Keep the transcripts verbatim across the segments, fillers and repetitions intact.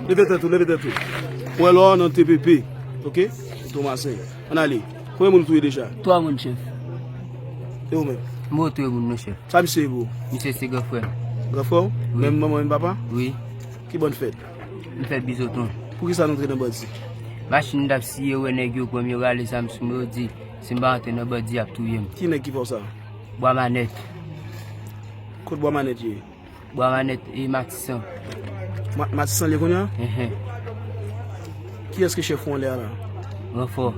Leve tèt ou, leve tèt ou. Ou wè lò nan T P P. Oke? Tomasen. Ann ale. Konbyen moun ou touye deja? Twa moun, chèf. E ou menm? Mwen touye moun, non, chèf. Sa misye ye pou ou? Misye se gran frè m. Gran frè w? Wi. Menm manman, menm papa? Wi. Ki bò n fèt? M fèt Bizoton. Poukisa nou antre nan bandi? Machin m t ap siye, wè nèg yo pran m, yo rale zam sou mwen, yo di, si m pa antre nan bandi, y ap touye m. Ki nèg ki fè w sa? Bwa Manèt. Kot Bwa Manèt ye? Bwa Manèt e Matisan. Ma-, Matisan li ye kounye a? Enhen. Kiyès ki chèf ou anlè a la? Ranfò.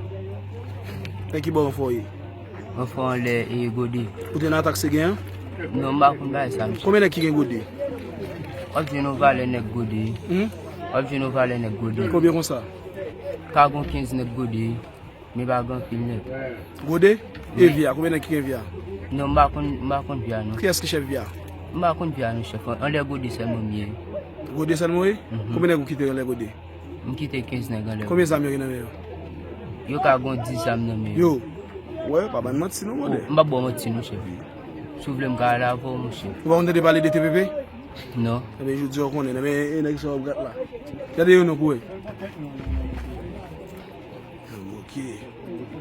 Nan ki bò Ranfò ye? Ranfò anlè e Gode. Ou te nan atak Segen an? Non, m pa konn bagay sa, mesye. Konbyen nèg ki gen Gode? W ap jwenn yon valè nèg Gode. Hmm? W ap jwenn yon valè nèg Gode. Konbyen konsa? Ka gon kenz nèg Gode. Men pa gen anpil nèg. Gode? E Vya, konbyen nèg ki gen Vya? Non, m pa konn, m pa konn Vya, non. Kiyès ki chèf Vya? M pa konn Vya, non, chèf. Anlè Gode sèlman m ye. Gode sèlman w ye? Mhm. Konbyen nèg ou kite anlè Gode? M kite kenz nèg anlè. Konbyen zam yo gen nan men yo? Yo ka gon dis zam nan men yo. Yo. Wè, pa ban n manti non, brother. M p ap ba w manti non, chèf. Si w vle m ka ale avè w, monchè. Ou pa konn tande pale de T P P? Non. Ebyen, jodi a w konnen, ebyen, e nèg sa w ap gad la. Gade yo non pou wè. Ok.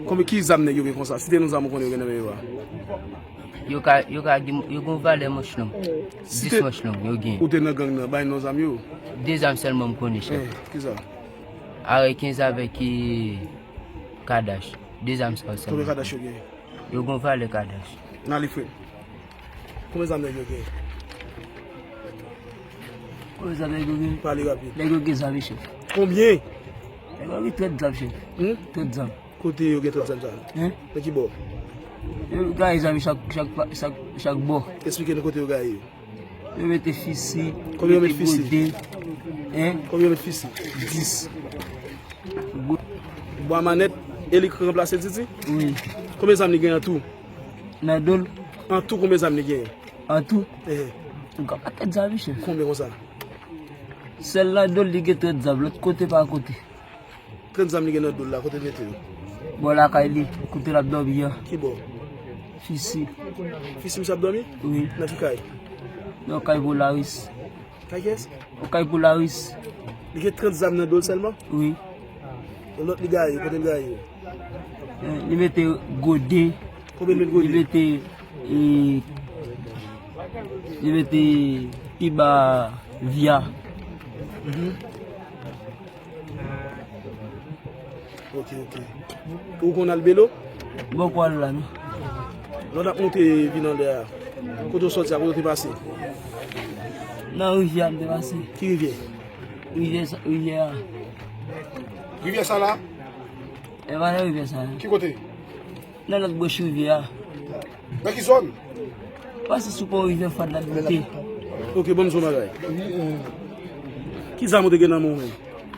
Konbyen ki zam nèg yo gen konsa? Site nou zam ou konnen yo gen nan men yo a. Yo ka, yo ka gen, yo gon valè manch long. Dis manch long, yo gen. Ou te nan gang nan, bay non zam yo. De zam sèlman m konnen, chèf. Eh, ki zam? Ar kenz avèk, eh, Kadash. De zam sa yo sèlman. Konbyen Kadash yo gen? Yo gon valè Kadash. N ale, frè. Konbyen zam nèg yo gen? Konbyen zam nèg yo gen? Pale rapid. Nèg yo gen zam, wi, chèf. Konbyen? Nèg yo gen trant zam, chèf. Hmm? Trant zam. Kote yo gen trant zam sa? Hein? Nan ki bò? Yo gaye zam chak, chak, chak, chak bò. Eksplike nou kote yo gaye yo. Yo mete fisi, konbyen yo mete fisi? Gode. Hein? Konbyen yo mete fisi? Dis. Bwa Manèt, e li k ranplase Titi? Wi. Konbyen zam li gen an tou? Nan do l. An tou, konbyen zam li gen? An tou? Eh. Ou ka pa tèt zam, mesye. Konbyen konsa? Sèl nan do l, li gen trant zam, lòt kote pa kote. Trant zam li gen nan do l la, kote l mete yo? Bò lakay li, kote l ap dòmi an. Ki bò? Fisi. Fisi misye ap dòmi? Wi. Nan ki kay? Nan kay Polaris. Kay kiyès? Yon kay Polaris. Li gen trant zam nan do l sèlman? Wi. E lòt li gaye, kote l gaye yo? Eh, li mete Gode. Konbyen l met Gode? Li mete, eh, li mete pi ba Vya. Mhm. Ok, ok. Ou konn al Belo? Bon, kwa la, non. Lè w t ap monte vin anlè a, kote w sòti a, kote w te pase? Nan rivyè a m te pase. Ki rivyè? Rivyè sa, rivyè a. Rivyè sa la? E pa nan rivyè sa, non. Ki kote? Nan lòt bòch rivyè a. Nan ki zòn? Pase sou pon rivyè Fad la, l monte. Ok, ban m di w yon bagay. Ki zam ou te gen nan men w menm?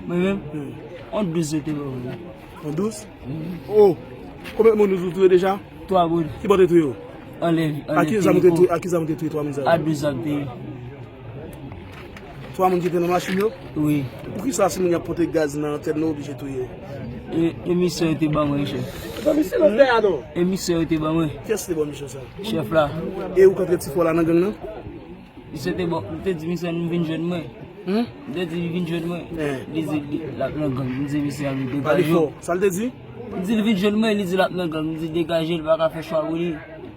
Mwen menm? Hmm. On douz yo te ban mwen. On douz? Hmm. Oh! Konbyen moun ou touye deja? Twa moun. Ki bò te touye w? Anlè, anlè. A ki zam ou te touye, a ki zam ou te touye twa moun sa yo? A douz zam te ye. Twa moun ki te nan machin yo? Wi. Poukisa si moun y ap pote gaz nan antèn nou oblije touye? E, e misyon yo te ban mwen, chèf. E misyon yo te ban mwen. Kiyès te ban misyon sa? Chèf la. E ou k antre ti fò la nan gang nan? Misye te bon, m te di misye m vin jwenn mwen. Hmm? M te di li vin jwenn mwen. Eh. Li di li, l ap nan gang. M di misye a vin degaje w. Pale fò. Sa l te di? M di l vin jwenn mwen, li di l ap nan gang. M di degaje l, pa ka fè chwa pou li.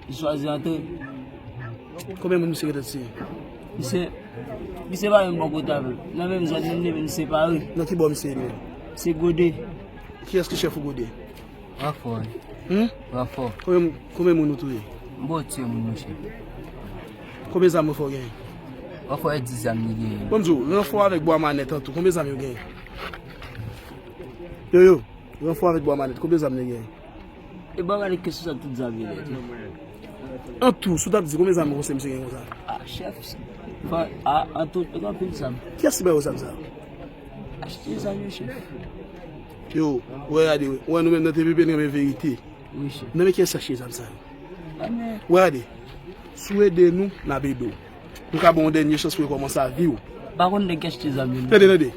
Li chwazi antre. Konbyen moun misye gentan tiye? Misye, misye pa menm bò kote avè m. Nan menm zòn menm li, men misye pare. Nan ki bò misye ye li menm? Se Gode. Kiyès ki chèf ou Gode? Ranfò, wi. Hmm? Ranfò. Konbyen, konbyen moun ou touye? M poko tiye moun, monchè. Konbyen zam Ranfò genyen? Ranfò e dis zam li genyen. Bon, m di w, Ranfò avèk Bwa Manèt an tou, konbyen zam yo genyen? Yo, yo, Ranfò avèk Bwa Manèt, konbyen zam yo genyen? E Bwa Manèt kesyon sa tout zam yo genyen. An tou, si w t ap di, konbyen zam ou panse misye genyen konsa? A, chèf, a, an tou, yo gen anpil zam. Kiyès ki ba yo zam sa? Achte zam yo, chèf. Yo, wè gade, wè nou menm nan T P P, nou renmen verite. Wi, chèf. Nan men kiyès achte zam sa yo? Nan men. Wè gade, si w ede nou, n ap ede w. Nou ka ba w yon dènye chans pou rekòmanse avi w. Pa konn nèg ki achte zam yo, non. Tande, tande.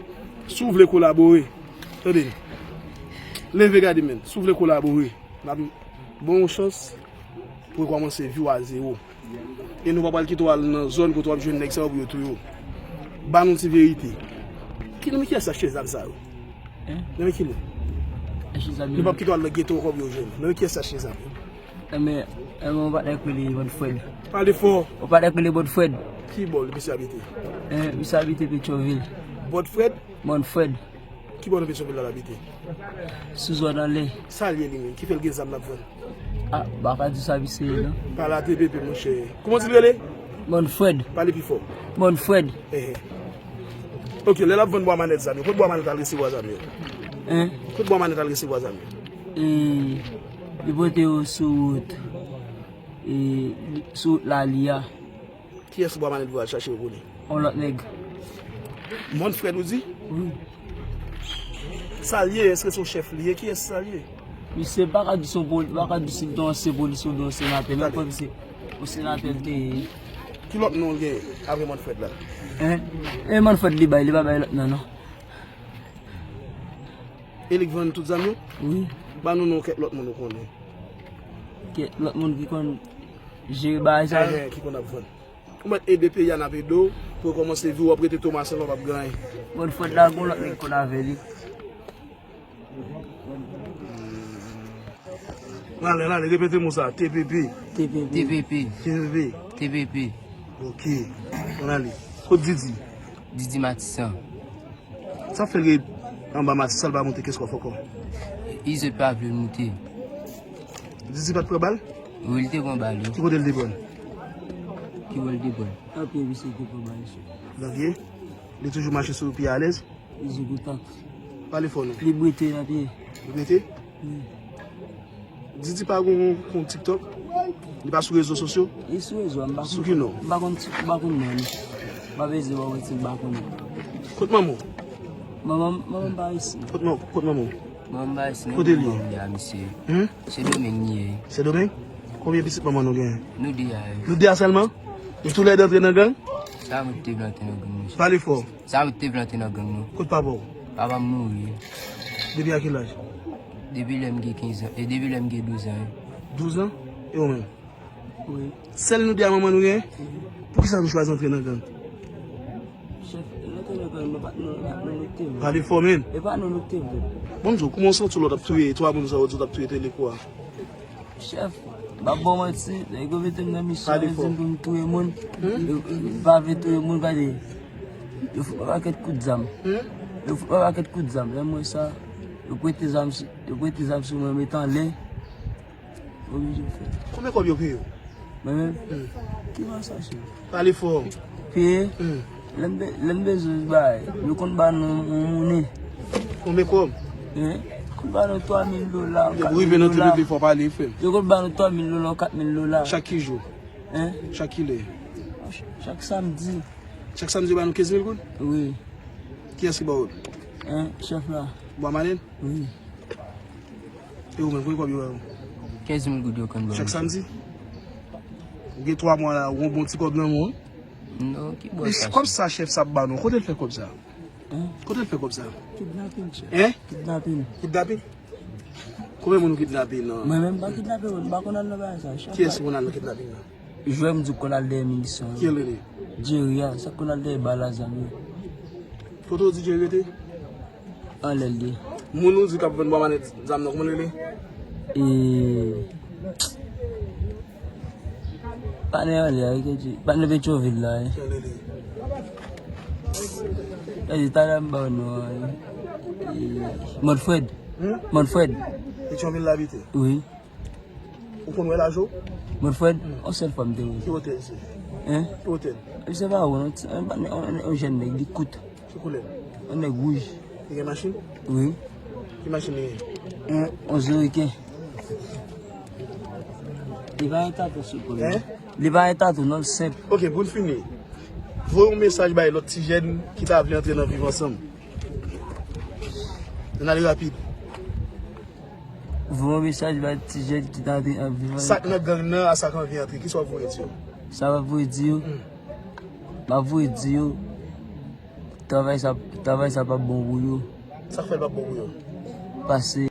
Si w vle kolabore, tande. Leve gade men. Si w vle kolabore, n ap ba w yon chans pou rekòmanse vi w a zewo. E nou pa pral kite w al nan zòn kote w ap jwenn nèg sa yo pou yo touye w. Ba nou ti verite. Ki non men kiyès achte zam sa yo? Hein? Non men ki non? Achte zam yo. Nou p ap kite w al nan geto ankò pou yo jwenn. Non men kiyès achte zam yo? Enben, enben, yon patnè k rele Manfred. Pale fò. Yon patnè k rele Manfred. Ki bò misye abite? Eh, misye abite Petyonvil. Manfred? Manfred. Ki bò nan Petyonvil la l abite? Sou zòn anlè. Sa l ye li menm? Ki fè l gen zam l ap vann? Ah, m pa ka di sa misye ye non. Pale a T P P, monchè. Kòman di l rele? Manfred. Pale pi fò. Manfred. Ehe. Ok, lè l ap vann Bwa Manèt zam yo, kot Bwa Manèt al resevwa zam yo? Hein? Kot Bwa Manèt al resevwa zam yo? E, li pote yo sou wout. E, sou wout Lali a. Kiyès Bwa Manèt voye al chache yo pou li? Yon lòt nèg. Manfred ou di? Wi. Sa l ye? Èske se yon chèf li ye? Kiyès sa l ye? Misye pa ka di se yon poli-, pa ka di si l te yon ansyen polisye oubyen yon senatè. Menm kòm se yon senatè l te ye. Ki lòt non l gen apre Manfred la? Hein? E Manfred li bay, li pa bay lòt non, non. E li k vann tout zam yo? Wi. Ban nou non kèk lòt moun ou konnen. Kèk lòt moun ki konn jere bagay sa yo? Ehe, ki konn ap vann. Ou mèt ede peyi a, n ap ede w. Pou w kòmanse vi w, w ap rete Tomasen, w p ap gen anyen. Manfred la, gon lòt nèg konn avè li. N ale, n ale, repete mo sa. T P P. T P P. T P P. T P P. T P P. Ok. N ale. Kot Didi? Didi Matisan. Sa fè l ret anba Matisan, l pa monte Kenskòf ankò? Izot pa vle l moute. Didi pa t pran bal? Wi, li te pran bal, wi. Ki kote l te pran l? Ki bò l te pran l? Nan pye misye te pran bal, mesye. Nan pye? Li toujou mache sou pye alèz? Li sou kontak. Pale fò non. Li brete nan pye. Li brete? Wi. Didi pa gon kont TikTok? Li pa sou rezo sosyo? Li sou rezo a, m pa konn. Sou ki non? M pa konn, m pa konn non li. M pa bezwen wè si m pa konnen. Kot manman w? Manman m, manman m pa isi. Kot man-, kot manman w? Manman m pa isi, non. Kote li ye? Manman m li a, misye. Hmm? Sendomeng li ye. Sendomeng? Konbyen pitit manman nou genyen? Nou de a, wi. Nou de a sèlman? Nou toulède antre nan gang? Sa mwen te vle antre nan gang, mesye. Pale fò. Sa mwen te vle antre nan gang, non. Kot papa w? Papa m mouri. Depi a ki laj? Depi lè m gen kenz an. E depi lè m gen douz an, wi. Douz an? E ou menm? Wi. Sèl nou de a manman nou genyen? Poukisa nou chwazi antre nan gang? Chèf, nou antre nan gang, nou pa t, nou pa t, nou, nou te vle. Pale fò, menn. E pa nou, nou te vle. Bon, m di w, kòman w santi w lè w t ap touye twa moun sa yo di w t ap touye Teleco a? Chèf, m ap ba w manti, nèg yo mete m nan misyon, yo di m pou m touye moun. Yo, yo pa vle touye moun, gade. Yo fout mwen pakèt kout zam. Yo fout mwen pakèt kout zam. Lè m wè sa, yo prete zam, yo prete zam sou mwen, mete anlè. Oblije fè. Konbyen kòb yo peye w? Mwen menm? Hmm. Ki masaje? Pale fò. Peye? Hmm. Lè m be-, lè m bezwen bay, yo konn ba nou yon monnen. Konbyen kòb? Hein? Konn ba nou twa mil dola, kat mil dola. Rive nan T P P fò pale, frè m. Yo konn ba nou twa mil dola, kat mil dola. Chak ki jou? Hein? Chak kilè? Ch-, chak samdi. Chak samdi yo ba nou kenz mil goud? Wi. Kiyès ki ba w? Hein? Chèf la. Bwa Malèn? Wi. E ou menm, konbyen kòb yo ba w? Kenz mil goud yo konn ban m. Chak samdi? Ou gen twa mwa la, ou gon bon ti kòb nan men w. Non, ki bò sa? Kòb sa chèf sa ap ba nou, kote l fè kòb sa? Hein? Kote l fè kòb sa? Kidnaping, chèf. Hein? Kidnaping. Kidnaping? Konbyen moun ou kidnape nan? Mwen menm pa kidnape moun, m pa konn al nan bagay sa, chèf. Kiyès ki konn al nan kidnaping nan? Jwè m di w konn al dèyè milisyon yo. Ki rele? Jerry a, sa konn al dèyè bal a zam yo. Kote w di Jerry rete? Anlè l ye. Moun ou di k ap vann Bwa Malèn zam nan, kòman l rele? E, patnè anlè a, wi, ke di, patnè Petyonvil la, wi. Ki rele? Gade, talè m ba w non an, wi. E, Manfred. Hmm? Manfred. Petyonvil l abite? Wi. Ou konn wè l a je w? Manfred, yon sèl fwa m te wè l. Ki wotè l se? Hein? Ki wotè l? Misye pa wo non, ti, yon, yon, yon jèn nèg, li kout. Ki koulè l? Yon nèg wouj. Li gen machin? Wi. Ki machin li gen? Yon, yon Zeriken. Li pa gen tatou sou po l. Hein? Li pa gen tatou non, l senp. Ok, pou n fini. Voye yon mesaj bay lòt ti jèn ki ta vle antre nan Viv Ansanm. Ann ale rapid. Voye yon mesaj bay ti jèn ki ta antre an Viv Ansanm. Sa k nan gang nan a sa k anvi antre, kisa w ap voye di yo? Sa m ap voye di yo? Hmm. M ap voye di yo, travay sa, travay sa p ap bon pou yo. Sa k fè l p ap bon pou yo? Paske